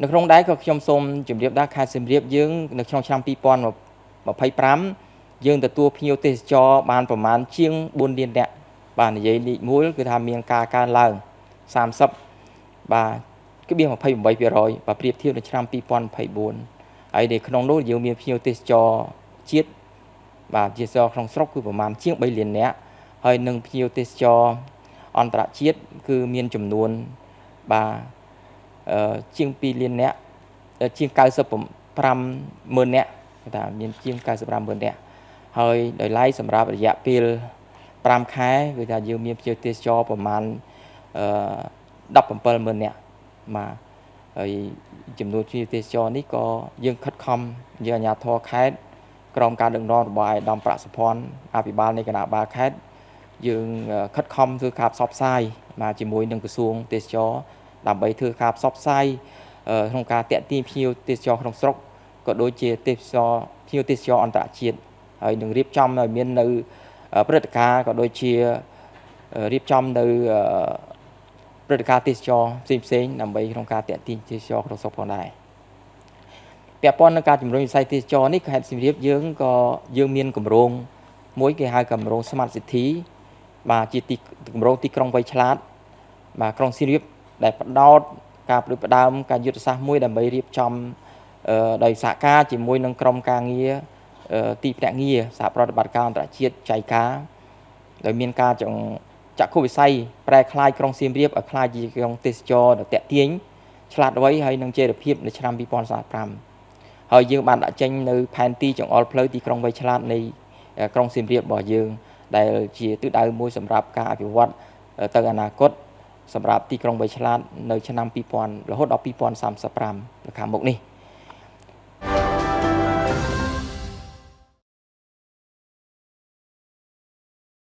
នៅក្នុងដែរក៏ខ្ញុំសូមជម្រាបដែរខេត្តសៀមរាបយើងនៅក្នុងឆ្នាំ2025យើងទទួលភ្ញៀវទេសចរបានប្រមាណជាង4លាននាក់បាទនិយាយលេខ1គឺថាមានការកើនឡើង30បាទក្បៀស28%បើប្រៀបធៀបនឹងឆ្នាំ2024ហើយនៅក្នុងនោះយើងមានភ្ញៀវទេសចរជាតិបាទជាសក្នុងស្រុកគឺប្រមាណជាង3លាននាក់ហើយនឹងភ្ញៀវទេសចរអន្តរជាតិគឺមានចំនួនបាទជាង2លាននាក់ជាង95ម៉ឺននាក់គេថាមានជាង95ម៉ឺននាក់ហើយដោយឡែកសម្រាប់រយៈពេល5ខែគឺថាយើងមានភ្ញៀវទេសចរប្រមាណ17ម៉ឺននាក់បាទហើយចំនួនភ្ញៀវទេសចរនេះក៏យើងខិតខំយើងអាជ្ញាធរខេត្តក្រោមការដឹកនាំរបស់ឯកឧត្តមប្រាក់សុភ័ណ្ឌអភិបាលនៃគណៈបាលខេត្តយើងខិតខំធ្វើការផ្សព្វផ្សាយបាទជាមួយនឹងក្រសួងទេសចរដើម្បីធ្វើការផ្សព្វផ្សាយក្នុងការតាក់ទាញភ្ញៀវទេសចរក្នុងស្រុកក៏ដូចជាទេសចរភ្ញៀវទេសចរអន្តរជាតិហើយនឹងរៀបចំឲ្យមាននៅព្រឹត្តិការណ៍ក៏ដូចជារៀបចំនៅព្រឹត្តិការណ៍ទេសចរផ្សេងផ្សេងដើម្បីក្នុងការតាក់ទាញទេសចរក្នុងស្រុកផងដែរពាក់ព័ន្ធនឹងការជំរុញវិស័យទេសចរនេះខេត្តសៀមរាបយើងក៏យើងមានគម្រោងមួយគេហៅគម្រោង Smart City បាទជាទីគម្រោងទីក្រុងវៃឆ្លាតបាទក្រុងសៀមរាបដែលផ្ដោតការផ្ដួចផ្ដើមការយុទ្ធសាស្ត្រមួយដើម្បីរៀបចំដោយសហការជាមួយនឹងក្រុមការងារទីភ្នាក់ងារសហប្រតិបត្តិការអន្តរជាតិចៃកាដោយមានការចក្ខុវិស័យប្រែក្លាយក្រុងសៀមរាបឲ្យក្លាយជាក្រុងទេសចរដ៏ទាក់ទាញឆ្លាតវៃហើយនឹងចីរភាពនៅឆ្នាំ2035ហើយយើងបានដាក់ចេញនៅផែនទីចង្អុលផ្លូវទីក្រុងវៃឆ្លាតនៃក្រុងសៀមរាបរបស់យើងដែលជាទិសដៅមួយសម្រាប់ការអភិវឌ្ឍទៅអនាគតសម្រាប់ទីក្រុងវៃឆ្លាតនៅឆ្នាំ2000រហូតដល់2035នៅខាងមុខនេះ។